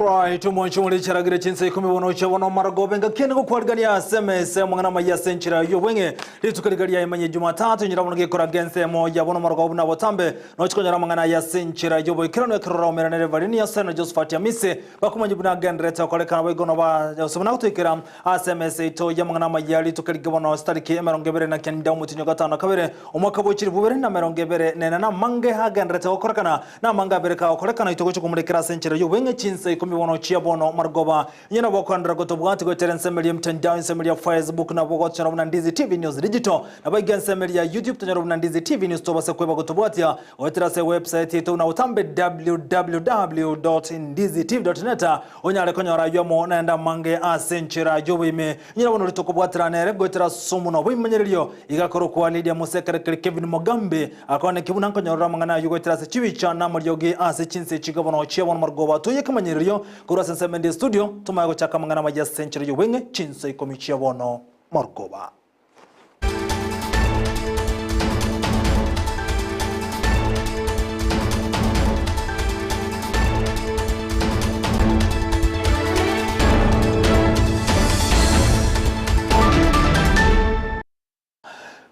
Right, omwancho omore charagire chinsa ikomi bono ocha bono maragobe ngaki ene gokwarigania ase emesa amang'ana amaya ase enchera y'obweng'e rituko riga riaimanye Jumatatu nyora bono gekoraga ensemo ya bono maragobe buna botambe nochi konyora amang'ana aya ase enchera y'oboikeranu ekero oraomeranere Evarine ase na Josephat Amisi bakomanya buna agenderete okorekana boigo noba gose buna gotoikera ase emesa yaito y'amang'ana amaya rituko riga bono chitariki 29 omotienyi o gatano na kabere omwaka bwe chilifu bibere na emerongo ebere na ene namange agenderete gokorekana Namanga abere kagokorekana oito gochia komorekera ase enchera y'obweng'e chinsa ikomi bono chia bono marogoba. Inye nabo okoenderera gotobwati goetera ensemo eria emtandao, ensemo eria Facebook, nabo gochora buna Ndizi TV News Digital, nabo iga ensemo eria ya YouTube tonyore buna Ndizi TV News tobase kweba gotobwatia goetera ase ewebsite yaito buna botambe www.ndizitv.net onyare konyora aywo amo naende amange ase enchera y'oboime. Inye nabo nori tokobwaterana ere goetera ase omonwa bw'ebimanyererio iga korokwa Lydia Musekerekeri Kevin Mogambi Akoneki buna nkonyorora amang'ana ayio goetera ase chibicha na amariogi ase chinse echi bono chia bono marogoba toiye ekemanyererio korwa ase ensemo ende studio tomanye gochaka amang'ana amaya ase enchera y'obweng'e chinsa ikomi chia bono marogoba.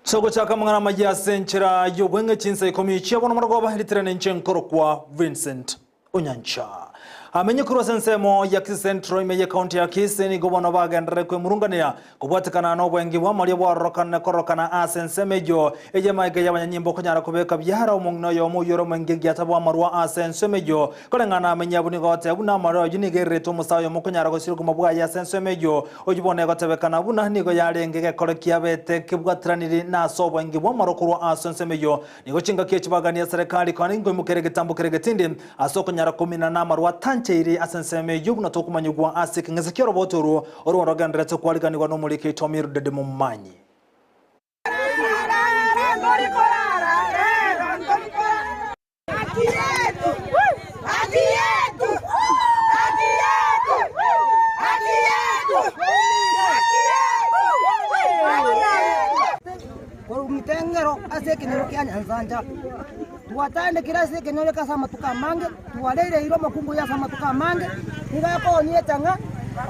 Togochaka amang'ana amaya ase enchera y'obweng'e chinsa ikomi chia bono marogoba ritirane inche nkorokwa Vincent Onyancha. Amenye korwa ase ensemo ya Kisii Central ime ye county ya Kisii nigo bono bagenderere kwemurungania kobwatekana n'obwengi bw'amaria bwarorokane kororokana ase ensemo eyio ey'emaega y'abanyanyimbo konyara kobeka biara omong'ina oyomo oyio ore omwengengiata bw'amarwa ase ensemo eyio koreng'ana amenye abwo nigo agoteba buna amarwa ayio nigo ererete omosae oyomo konyara gosiria obogima bwaye ase ensemo eyio Oyio bono egotebekana buna nigo yarenge egekore kiabete kebwatiraniri nase oboengi bw'amaro korwa ase ensemo eyio. Nigo chingaki echi bagania eserekari konya nkoimokera egetambo kere getindi ase okonyara komina namarwa atancheiri ase ensemo eyio buna tokomanyigwa ase ekeng'ese ki'oroboti orwo orwo rogendererete kwariganigwa nomoriki oito Mildred Momanyi. Korwa Mitengero ase ekenyoro kia Nyansancha, twatandekire ase ekenyoro eke ase amatuko amange, twareireire omokungu oyo ase amatuko amange, nigo akoonia echang'a,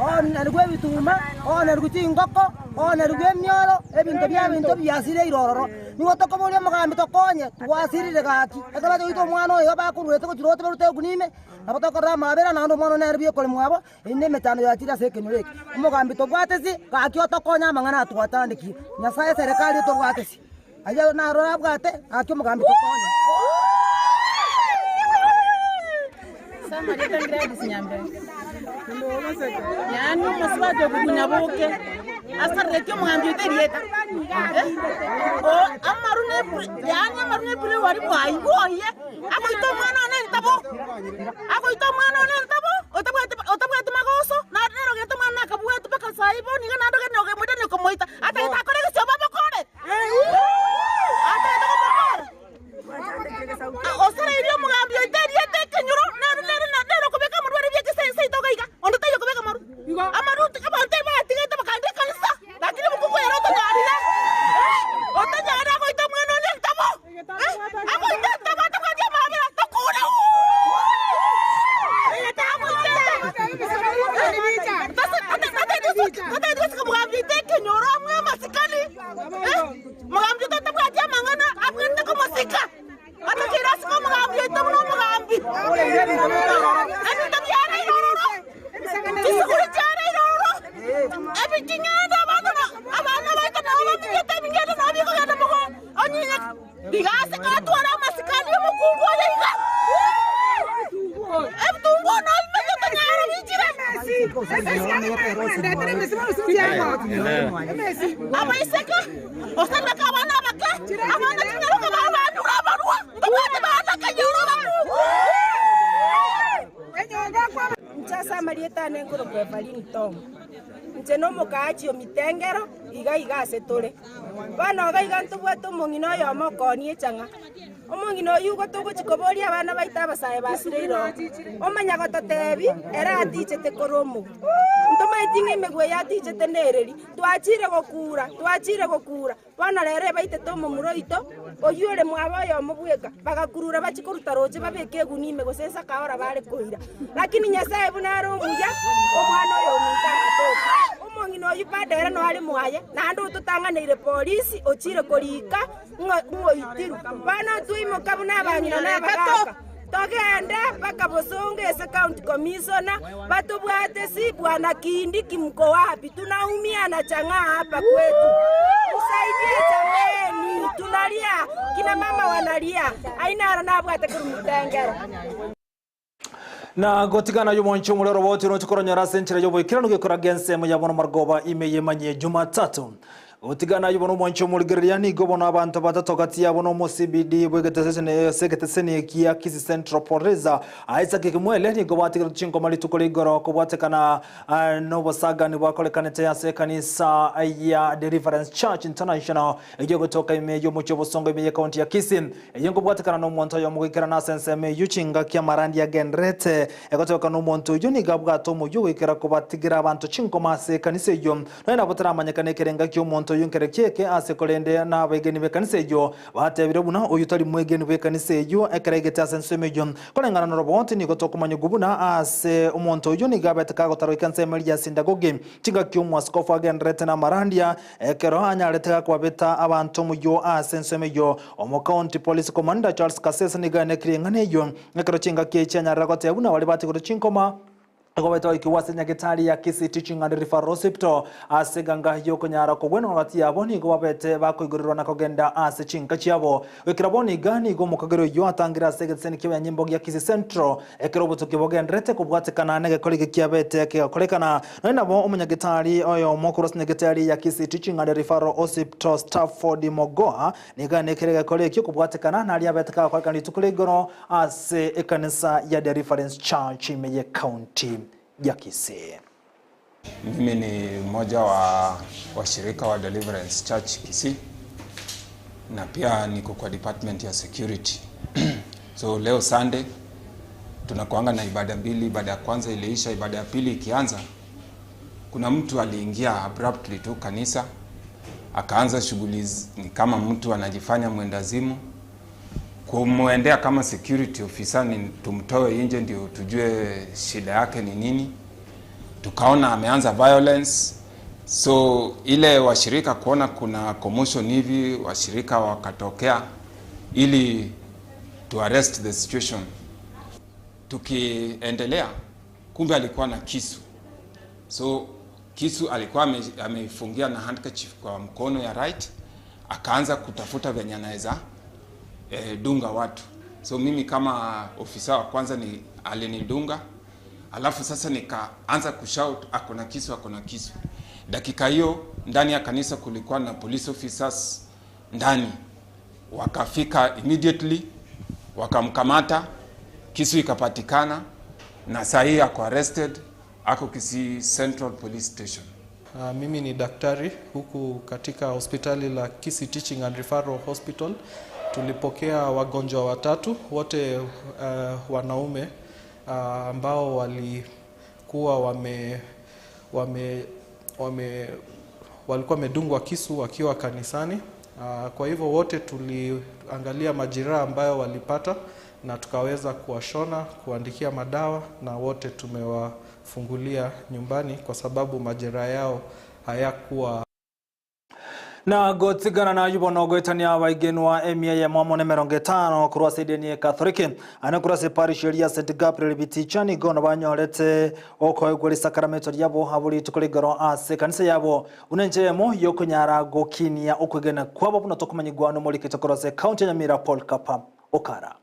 oonerigwe ebituma, oonerigwe chingoko, oonerigwe emioro, ebinto bia ebinto biasireire ororo. Nigo tokoboria omogambi tokonye, twasirire gaki. Ekero bacha goita omwana oyo bakoruete gochia roche barute egunia ime, nabo tokorora amabera naende omwana one nere buya okoremwa abo, eyio nemechando yachire ase ekenyoro eke. Omogambi tobwatesi, gaki otokonye amang'ana aya twatandekire. Nyasae eserekari otobwatesi, ayio naro orabwate, gaki omogambi tokonye. Ase amarieta Gladys Nyambere, yaani omosubati okokunya boke, asaretie omogambi oito erieta eh, o amaru ne epre yaani amaru ne eprewari bwai bwoye, agoita omwana one ntabo, agoita omwana one ntabo, otabwati otabwati magoso, na nere ogete omwana nakabwati mpaka saii bono iga naende ogende omoiranie okomoita, atagete akore gose obabokore, atagete kobokora. Osareirie omogambi oito erieta ekenyoro, nere nere nere okobeka amarwa aria bia seito iga iga, onde taiyo okobeka amarwa. Amarwa abanto ebatigete bakaenda ekanisa, lakini omokungu oyo ere otonyarire, otonyarire agoita omwana one ntabo, agoita ntabo atabwati amabera, tokure Totagete gosika omogambi oito ekenyoro amwe amasikani. Omogambi oito tabwati amang'ana abwenerete komosika, atakeire asike omogambi oito buna omogambi. Ebinto biareire ororo, chisuguri chiareire ororo, ebiching'ende abanto na abana baito nabo bamenyete ebing'ende nabo bikogenda mogondo onye iga asike atware amasikani omokungu oyo iga. Ebitunguo nabo bimenyete nyaro bichire. Abaiseke, osabeke abana abake, abana chinyaroka babanyure abarwa, ntobwate bana kanyora abakungu. Inche ase amarieta ane nkorokwa Evalini Tom. Inche nomokaachi o Mitengero, iga iga ase tore. Bono iga iga ntobwate omong'ina oyomo okoonia echang'a. Omong'ina oyio igo togochia koboria abana baito abasae basire iroro, omanya gototebi ere atichete korwa omogo. Tomaeti ng'a emegwe eye atichete nereri. Twachire gokura, twachire gokura. Bono rero ebaitete omomura oito, oyio ore mwabo oyomo bweka, bagakurura bachie koruta roche babeke egunia ime gose ensakaora bare koira. Lakini Nyasae buna are omuya, omwana oyo ominto agatoka. Omong'ina oyio bado ere noare mwaye, naende ototang'aneire polisi, ochire korika ng'a ng'oitirwe. Bono twaimoka buna abang'ina na abagaaka, togende mpaka bosongo ase county commissioner, batobwate si bwana Kindiki mko wapi? Tunaumia na chang'aa hapa kwetu. Tusaidie jameni, tunalia, kina mama wanalia, aina aro nabwate korwa Mutengero. Na gotigana y'omwancho omorero oroboti roche koronyora ase enchera y'oboikeranu gekoraga ensemo ya bono marogoba ime y'emanyie Jumatatu. Gotigana ayio bono omwancho omorigereria nigo bono abanto batato gati yabo nomo CBD bw'egeteseseni ase egeteseni gia Kisii Central Police Isaac Kimwele nigo batigeretwe chinkoma rituko rigoro kobwatekana nobosagani bwakorekanete ase ekanisa ya Deliverance Church International eyio egotoka ime y'omochie obosongo ime y'ekaunti ya Kisii. Eyio nkobwatekana nomonto oyomo goikerana ase ensemo eyio chingaki amarandi agendererete. Egotebekana omonto oyio nigo abwate omoyio goikera kobatigira abanto chinkoma ase ekanisa eyio. Nonya nabo teramanyekana ekerenga ki'omonto oyio nkerekio eke ase korende nabegeni b'ekanisa eyio batebire buna oyio tari mwegeni bw'ekanisa eyio ekero aigete ase ensemo eyio. Koreng'ana noroboti nigo tokomanyigwa buna ase omonto oyio nigo abete kagotara goika ensemo eria ya sindagogi chingaki omwaskofu agendererete namarandia Ekero anyarete gakobabeta abanto omoyio ase ensemo eyio, Omocounty Police Commander Charles Kasese nigo aenekirie eng'ana eyio ekero chingaki echi anyarire goteba buna baria batigirwe chinkoma nigo baete goikigwa ase nyagetari ya Kisii Teaching and Referral Hospital ase eganga yokonyara kogwenwa gati yabo nigo babete bakoigorerwa na kogenda ase chinka chiabo. Goikera bono iga nigo omokagera oyio atangire ase egeteseni ki'abanyanyimbo gia Kisii Central ekero obotuki bogendererete kobwatekana negekori eke kiabete kegakorekana. Nonya nabo omonyagetari oyomo korwa ase nyagetari ya Kisii Teaching and Referral Hospital Stafford Mogoa nigo aenekire egekori ekio kobwatekana naria abete kagokorekana rituko ria igoro ase ekanisa ya Deliverance Church ime y'ecounty ya Kisii. Mimi ni mmoja wa washirika wa Deliverance Church Kisii na pia niko kwa department ya security. So leo Sunday tunakuanga na ibada mbili, ibada ya kwanza iliisha, ibada ya pili ikianza, kuna mtu aliingia abruptly tu kanisa akaanza shughuli ni kama mtu anajifanya mwendazimu. Kumwendea kama security officer ni tumtoe nje ndio tujue shida yake ni nini. Tukaona ameanza violence, so ile washirika kuona kuna commotion hivi, washirika wakatokea ili to arrest the situation. Tukiendelea, kumbe alikuwa na kisu, so kisu alikuwa ameifungia na handkerchief kwa mkono ya right, akaanza kutafuta venye anaweza dunga watu. So mimi kama ofisa wa kwanza ni alinidunga, alafu sasa nikaanza kushout ako na kisu, ako na kisu. Dakika hiyo ndani ya kanisa kulikuwa na police officers ndani, wakafika immediately wakamkamata, kisu ikapatikana, na saa hii ako arrested, ako Kisii Central Police Station. Mimi ni daktari huku katika hospitali la Kisii Teaching and Referral Hospital. Tulipokea wagonjwa watatu wote wanaume ambao walikuwa wame, wame, wame, walikuwa wamedungwa kisu wakiwa kanisani. Kwa hivyo wote tuliangalia majeraha ambayo walipata na tukaweza kuwashona, kuandikia madawa na wote tumewafungulia nyumbani kwa sababu majeraha yao hayakuwa Na gotigana na ayio bono goetania abaigenwa emia eyemo amo nemerongo etano korwa ase edeni ye Katholiki ane korwa ase eparish eria ya St Gabriel Biticha nigo nobanyorete okoegwa risakaramento riabo abwo rituko rigoro ase ekanisa yabo buna enchera eyemo yokonyara gokinia okwegena kwabo buna tokomanyigwa nomorikito korwa ase ekaunti ya Nyamira Paul Kapa Okara.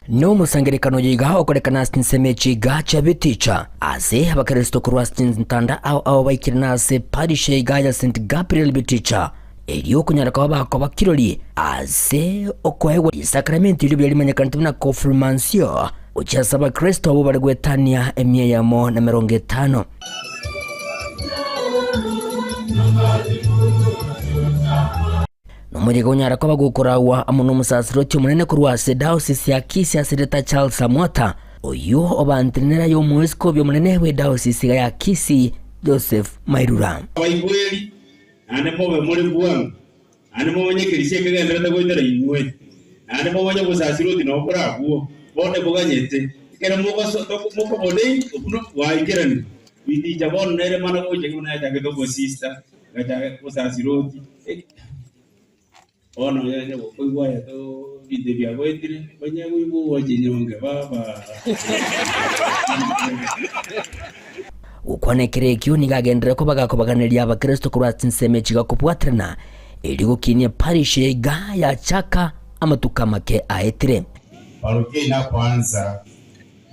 Nomosangererekano oyo iga okorekana ase chinsemo echi iga chia Biticha, ase abakeresito korwa ase chintanda ao ao baikire na ase parish iga ya St Gabriel Biticha, erio okonyara koba bakoba kirori ase okoegwa risakramenti erio buya rimanyekanete buna Confirmansio gochia ase abakristo abwo bare goetania emia eyemo na emerongo etano. Nomoyega onyara koba gokoragwa amo nomosasiroti omonene korwa ase Diocese ya Kisii ase erieta Charles Amwata, oyio obantenenera aye Omoeskobi omonene bwe Diocese iga ya Kisii, Joseph Mairura. Abaigweri, naende mobe more bwango, naende momanye ekerisia ekegenderete goetera inwe, naende momanye obosasiroti nabo bore agwo, bonde boganyete, ekero mokobona obwo bwaikeranire. Biticha bono nere mana gocha buna yachagete obosista, agachaka obosasiroti, bono onye gokoigwa aye ebinto ebi biagoetire, onye koigwa ogocha enyonge baba. Gokwana ekero ekio nigo agenderere koba gakobaganeria abakeresto korwa ase chinsemo echi gakobwaterana erio gokinia eparish ya iga yachaka amatuko amake aetire. Parokia inapoanza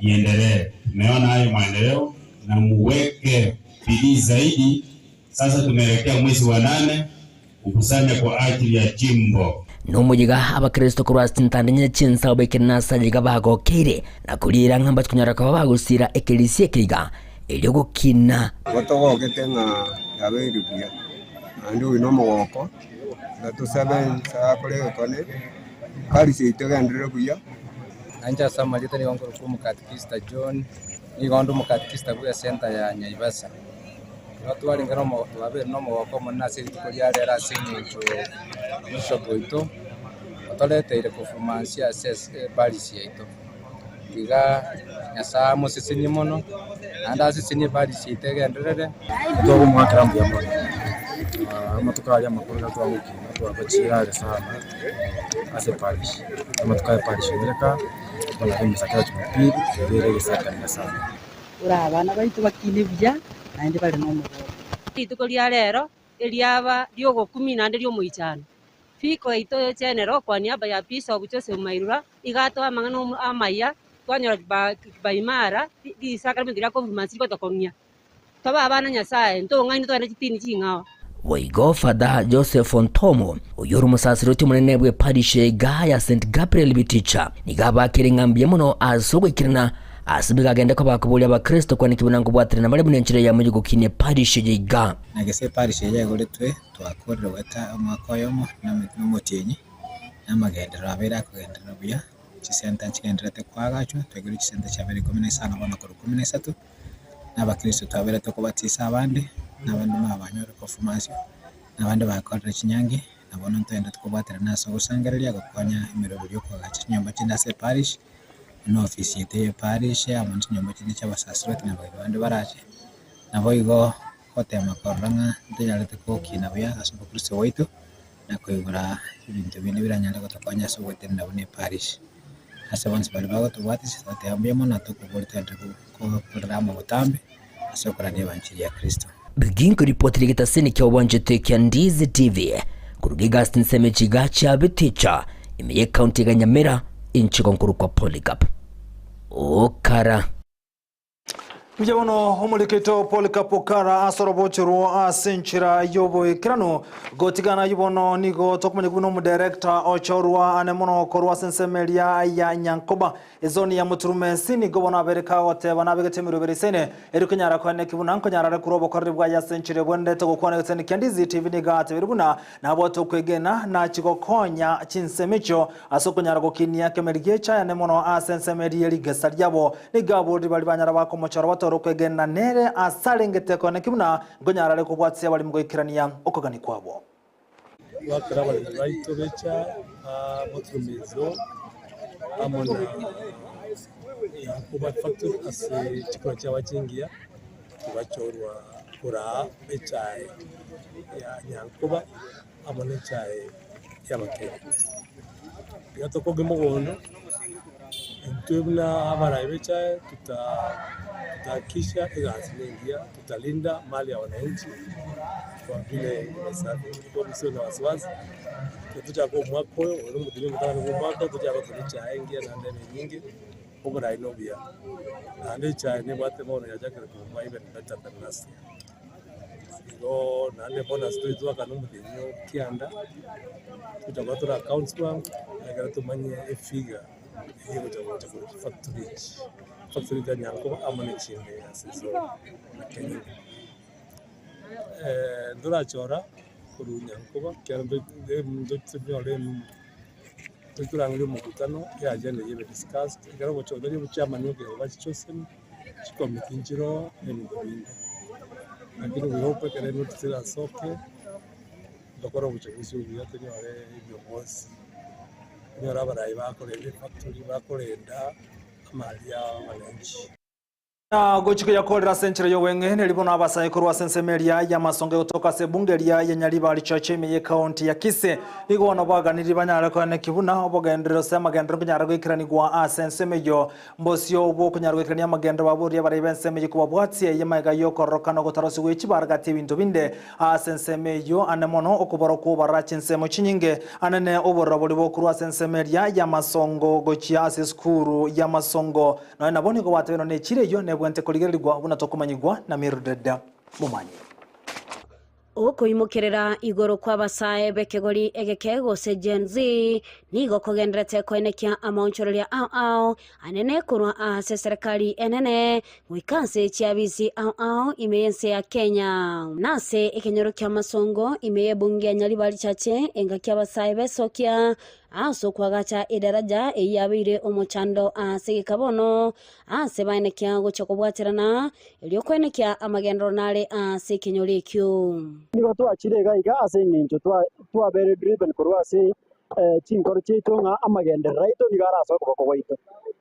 iendelee. Tumeona hayo maendeleo na muweke bidii zaidi. Sasa tumeelekea mwezi wa nane kukusanya kwa ajili ya jimbo. Nomoyiga abakristo korwa ase chintanda inye chi'ensa baikire ase ayiga bagokeire, na koriera ng'a mbachikonyora koba bagosiira ekerisia eke iga, erio gokina. Igo togokete ng'a yabeire buya, naende oyo nomogoko, na tosabe Nyasae akore egekone, parish yaito egenderere buya. Nainche ase amarieta nigo nkorokwa Omokatikista John, nigo onde Omokatikista bw'esenta ya Nyaibasa. Igo twarenge nomo twabeire nomogoko omonene ase rituko ria rero ase eng'encho Bishop oito otoreteire performance ase eparish yaito. Tiga Nyasae amosesenie mono, naende asesenie eparish yaito egenderere. Twagomoakera mbuya mono, amatuko aria amakoro ekero twagokina twabachire are sana ase eparish, amatuko aya eparish ebereka, bono emisa kera jumapili ebeire egesakanire sana. Ore abana baito bakine buya, naende bare nomogoko. Rituko ria rero eriaba ri'ogokumia naende ri'omoichano. Fiko yaito y'echenero kwa niaba ya Bishop Joseph Mairura iga atoa amang'ana amaya twanyora kipaimara risakaramentu ria confirmation rigotokong'ia tobe abana Nyasaye ntong'aini togende chitini ching'ao. Boigo Father Joseph Ontomo, oyio ore omosasiroti omonene bw'eparish iga ya St Gabriel Biticha, nigo abakire ng'a mbuya mono ase ogoikerana ase bigagende koba koboria abakristo kwaneki buna nkobwaterana bare buna enchera eyemo y'ogokinia eparish eye iga. Na gese eparish eye yagoretwe, twakorire goeta omwaka oyomo na omotienyi, na amagenderero abeire akogenderera buya, chisenta nchigendererete koagachwa, twaigure chisenta chiabeire ikomi na isano bono korwa ikomi na isato. Na abakristo twaberete kobatisa abande, na abande mabanyore konfirmasio, na abande bakorire chinyangi, na bono ntoendete kobwaterana ase ogosangereria gokonya emeroberi y'okoagacha chinyomba chinde ase eparish, buna ofisi yaito ya eparish amo ne chinyomba chinde chia abasasiroti na abageni bande barache. Naboigo gotema korora ng'a ntonyarete gokina buya ase obokristo bwaito, na koigora ebinto binde biranyare gotokonya ase ogotenena buna eparish. Ase bonsi baria bagotobwatisia, togoteba mbuya mono na tokoboria togenderere gokorera amo botambe ase okorandia ebanchiri ya Kristo. Biginko ripoti rigetasini kia obwanchete kia Ndizi TV koruga egasi nsemo echiga chia Biticha ime ye county ya Nyamira inchiko nkorokwa Polycarp Okara. Mbuya bono omoriketo Polycarp Okara ase orobocho rwo ase enchera y'oboikeranu gotigana ayio bono nigo tokomanya buna omodirector ochorwa ane mono korwa ase ensemo eria ya Nyankoba ezoni ya Muturumensi nigo bono abere kagoteba nabegete emeroberi esene eri konyara koeneki buna nkonyara are korwa obokoreri bwaye ase enchera ebwenerete gokwana egeseni kia Ndizi TV nigo atebire buna nabwate okwegena nachi gokonya chinsemo echio Ase okonyara gokinia ekemeri gi'echayane mono ase ensemo eria ye rigesa riabo, nigo aboriri baria banyara bakomochora batore okwegena nere ase arengete koeneki buna nkonyara are kobwatisia abaremi goikerania okogania kwabo. Goakera abaremi baito b'echae moturumezo amo na Yakoba Factory ase chikura chiabo chingiya, tibachorwa koraa echae ya Nyankoba amo nechae y'Abakenya. Iga tokogia mogondo, intwe buna abarai b'echae tutahakikisha egasi nengiya, tutalinda mali ya wananchi kwa vile ipasavyo. Igo mosibe na wasiwasi, ekero tochaka omwaka oyo, oyo nomotienyi omotang'ani bwa omwaka, tochake gotora echae engiya naende ebe enyinge, oborai nobuya. Naende echae nebwate bono yachakire kobua even better than last year. Igo naende bonus toitwakana omotienyi o kianda, togocha koba tore accounts bwango, ekero tomanye efigure eywo egocha gocha korwa chifactory echi, factory chia Nyankoba amo na echinde ase ase Kenya engima. Ntorachora. korwa Nyankoba ekiagera ntonyore torangerie omokutano ya agenda eyio ebe discussed, ekero obochori obochairman okegwa bachichoseni, chikomiti nchire oo na ebinto binde. Lakini we hope ekero enotice erasoke, tokore obochaguzi obuya tonyore ebiongozi, tonyore abarai bakorenda efactory, bakorenda amali ya wananchi. Na gochika yakorera ase enchera y'obweng'e neri bono abasae korwa ase ensemo eria y'amasongo egotoka ase ebunge eria ya Nyaribari Church ime y'ecounty ya Kisii. Nigo bono baganiri banyare koeneki buna obogenderero ase amagenderero nkonyara goikeranigwa ase ensemo eyio. Mbosio bw'okonyara goikerania amagenderero baboria abarai b'ensemo eyio kobabwatia eye magega y'okororokana ogotarosigwa echibara gati y'ebinto binde ase ensemo eyio ane mono okobora kw'obarora chinsemo chinyinge anene obororo boria bokorwa ase ensemo eria y'amasongo gochia ase esukuru y'amasongo Nonya nabo nigo gwatebenwa nechira eyio nebwente korigererigwa buna tokomanyigwa na Mildred Momanyi. Okoimokerera igoro kw'abasae b'ekegori egeke gose Gen Z nigo kogenderete koenekia amaonchoreria ao ao anene korwa ase serikali enene goika ase chiabisi ao ao ime y'ense ya Kenya. Nase ekenyoro ki'amasongo ime y'ebunge ya Nyaribari Chache engaki abasae besokia Ase okoagacha edaraja eyio yabeire omochando ase egeka bono, aase baenekia gochia kobwaterana, erio koenekia amagenderero nare ase ekenyoro ekio. Nigo twachire iga iga ase engencho twabeire driven korwa ase chinkoro chiaito ng'a amagenderero aito nigo are ase okoboko gwaito.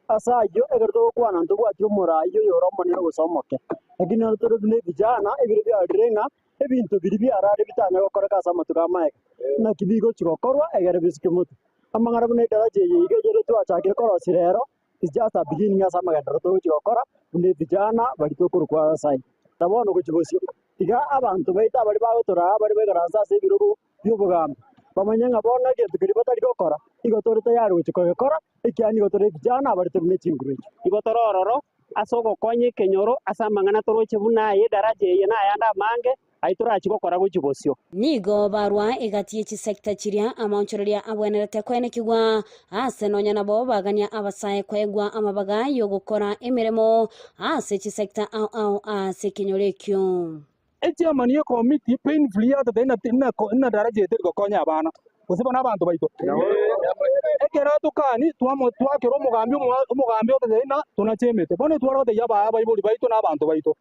Ase ayio ekero togokwana ntobwati omorai oyore omonene gose omoke, lakini naro tore buna ebijana ebire biarire ng'a Ebinto biria biarare bitanya gokoreka ase amatuko amaega, naki bigochia gokorwa egere bisike motwe. Amang'ana buna edaraja eye iga eyere twachakire korosia rero is just a beginning ase amagenderero togochia gokora buna ebijana baria tokorokwa abasae. Na bono gochia bosio, tiga abanto baito abaria bagotoraa baria baikaranse ase ebirogo bi'obogambi, bamanye ng'a bono egento keria batari gokora, igo tore tayari gochia kogekora, ekiagera nigo tore ebijana abaria tore ne chinguru echio. Igo tore ororo ase ogokonya ekenyoro ase amang'ana toroche buna aya edaraja eye na ayande amange ayio torachie gokora gochia bosio. Nigo barwa egati ye chisecta chiria amaonchoreria abwenerete koenekigwa, aase nonya nabo bagania abasae koegwa amabaga y'ogokora emeremo ase chisecta ao ao ase ekenyoro ekio. Echairman ye committee painfully yatotebia ng'a ng'a daraja eye teri gokonya abana gose bono abanto baito. Ekero atokani twamo twakera omogambi omo omogambi ototebia ng'a tonache emete. Bono tware gotebia aba abaibori baito na abanto baito,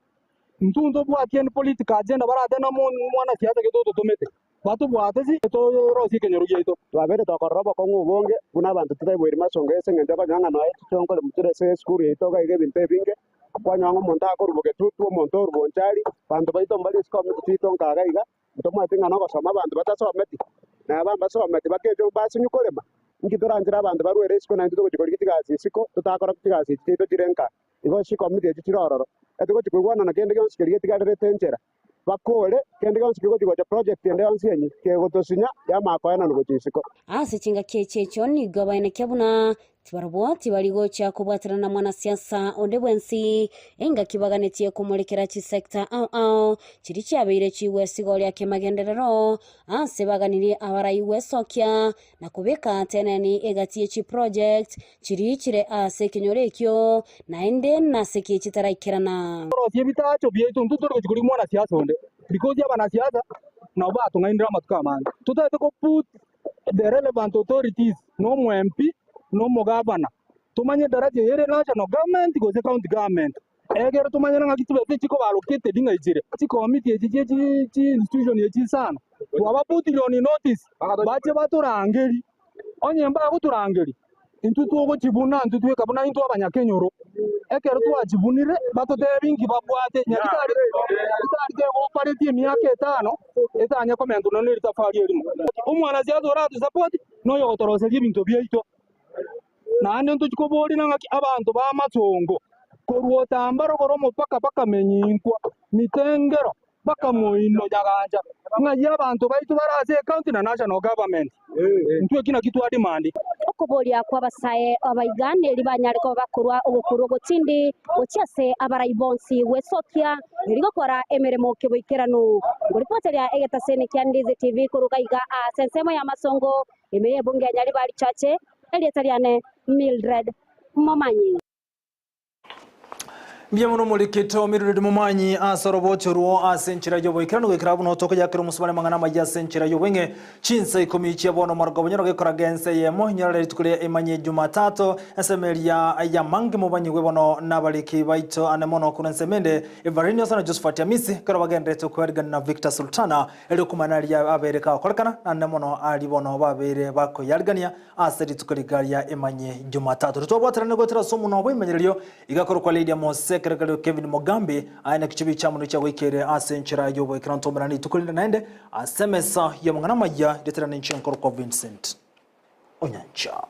intwe ntobwati any political agenda baratebe ng'a mo mwanasiasa gete ototomete, batobwate ase torosie ekenyoro giaito. Twabeire tokorora obokong'u obonge buna abanto totaiboiri masongo ase eng'encho okonyora ng'a nonya chichonkore mochire ase esukuru yaito iga iga ebinto ebinge, Kwanyora ng'a omonto akorwa bogetutu, omonto orwa bonchari, abanto baito mbare isiko ime chiito nka iga iga, ntomanyeti ng'a nogosoma abanto batasometi, na aba mbasometi bakecha mbasinywe korema. Inki toranchere abanto barwere isiko naintwe togochia korigia chigasi isiko, totakora chigasi echi chiaito chire nka. Igo chikomiti echio chire ororo, etogochia koigwanana kende gionsi keria getigarerete enchera, bakore kende gionsi kegochia gocha project ende yonsi enye, kegotosinya, yamanya koenanwa gochia isiko. Ase chingaki echi echio nigo baenekia buna tibarobwo tibari gochia kobwaterana na mwanasiasa onde bwensi, engaki baganetie komorekera chisecta ao ao chiria chiabeire chigwesigoria kemagenderero ase baganirie abarai gwesokia na kobeka teneni egati ye chiproject chiria chire ase ekenyoro ekio, naende nase ki chitaraikerana. Torosie ebitacho biaito intwe tori gochia koria mwanasiasa onde because abanasiasa nabo batong'ainire amatuko amange. Totagete ko put the relevant authorities na omo MP na omogavana tomanye edaraja eye ere national government gose county government. Ekero tomanyire ng'aki chibesa echi chikoba allocated ng'a echire chikomiti echi chie chi chi institution echi isano twabaputire on notice bache batorangerie. Onye mbagotorangeria, intwe togochibuna intwe tweka buna intwe abanyakenyoro. Ekero twachibunire, batotebie inki babwate. Nyagitari nyagitari tegopareti emiaka etano, etanye komentwa nonya ne ritafari erimo. Omwanasiasa oratosupport, noyo ogotoroseria ebinto biaito. Naende ntochie koboria ng'aki abanto b'amasongo, korwa otamba rogoro omopaka bakamenyinkwa, mitengero, bakamoino nyagancha, ng'ai abanto baito bare ase ecounty na national government. Intwe eki nakio twa demand. Okoboria kw'abasae abaiga neri banyare koba bakorua ogokurwa ogotindi gochia ase abarai bonsi gwesokia erio gokora emeremo keboikeranu. Ngoripoteria egetaseni kia Ndizi TV koruga iga ase ensemo y'amasongo ime y'ebunge ya Nyaribari Chache, erieta riane Mildred Momanyi. Mbuya mono morikete omirureri momanyi ase orobocho rwo ase enchera y'oboikeranu goikera buna otokoyakera omosubare amang'ana amaya ase enchera y'obweng'e chinsa ikomi chia bono omoroko bonyoro gekoraga ense eyemo inyorere rituko ria emanye Jumatatu ensemo eria y'amange mobanyigwe bono nabariki baito ane mono korwa ensemo ende Evarine Osano Josephat Amisi ekero bagenderete koerigania na Victor Sultana erio komanya aria abeire kagokorekana naende mono aria bono babeire bakoyarigania ase rituko riga ria emanye Jumatatu. Titwabwaterana goetera ase omonwa bw'emenyerereo iga korokwa Lydia Mose ekerekereo Kevin Mogambi aye naki chibi chiamonwe chiagoikeire ase enchera y'oboikeranu tomerane rituko rinde naende ase emesa y'amang'ana amaya riaterana inche nkorokwa Vincent Onyancha.